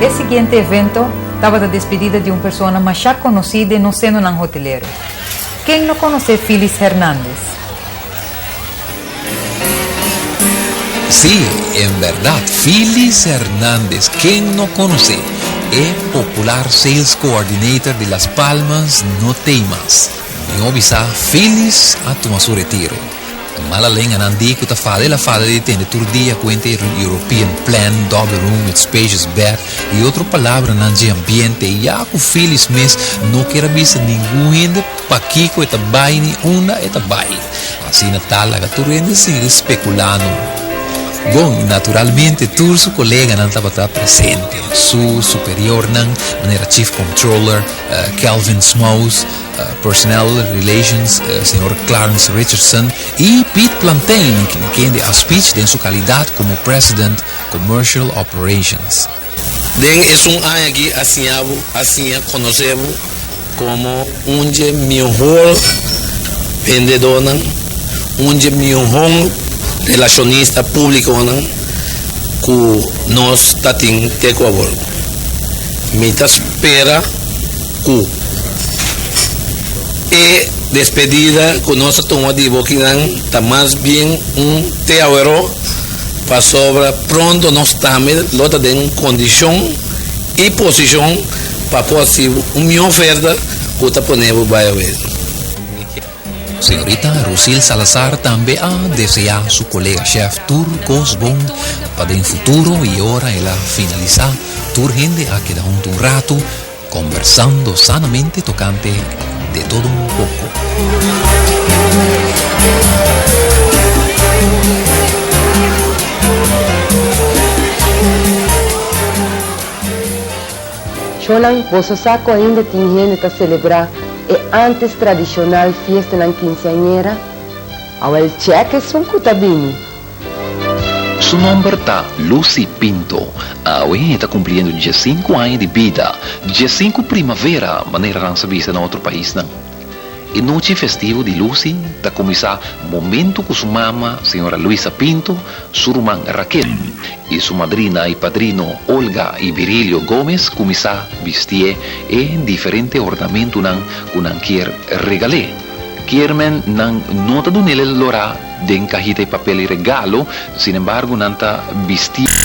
E siguiente evento tabata despedida di un persona masha konosí den nos senonan hotelero. Ken no konosé Phyllis Hernandez? Sí, en bèrdat, Phyllis Hernandez, ken no konosé? E popular sales coordinator di Las Palmas no t'ei mas. Mihó bisa, Phyllis a tuma su retiro. Mala lenganan di ku ta fada el a fada di tende tur dia kuenta e European plan, double room with spacious bed i otro palabranan dje ambiente i ya ku Phyllis mes no kier a bisa ningun hende pakiko e ta bai ni unda e ta bai. Asina ta laga tur hende sigui spekulando. Bon, naturalmente tur su koleganan tabata presente, su superiornan manera Chief Comptroller Kelvin Smouse, Personnel Relations, señor Clarence Richardson y Pete Plantain, kende a speech den su calidad como President Commercial Operations. Den esun aña aki a siña bo, a siña conoce bo como un dje mihor vendedornan, un dje mihor relacionista publiconan cu nos ta tin te cu awor. Mi ta spera Ku e despedida ku nos a tuma di bo kinan ta mas bien un te aweró, pasobra pronto nos tambe lo ta den kondishon i posishon pa por hasi bo un mihó oferta ku ta pone bo bai awe. Señorita Rosil Salazar tambe a desea su colega chef tur cos bon pa den futuro y ora el a finalisa tur hende a keda hunto un rato conversando sanamente tocante de todo un poco. Shownan, boso sa cu ainda tin hende ta celebra e antes tradicional fiestanan quinceañera? Awel check esun cu ta bini! Su nomber ta Lucy Pinto. Awe e ta cumpliendo diesinku aña di bida, diesinku primavera manera nan sa bisa na otro paisnan. E nochi festivo di Lucy ta kuminsá momentu ku su mama, señora Luisa Pinto, su ruman Raquel i su madrina i padrino Olga i Virilio Gomez kuminsá bistié e diferente ornamentunan ku nan kier regal'é. Kier men nan no ta dun'é lorá den kahita i papel i regalo, sinembargo nan ta bistié.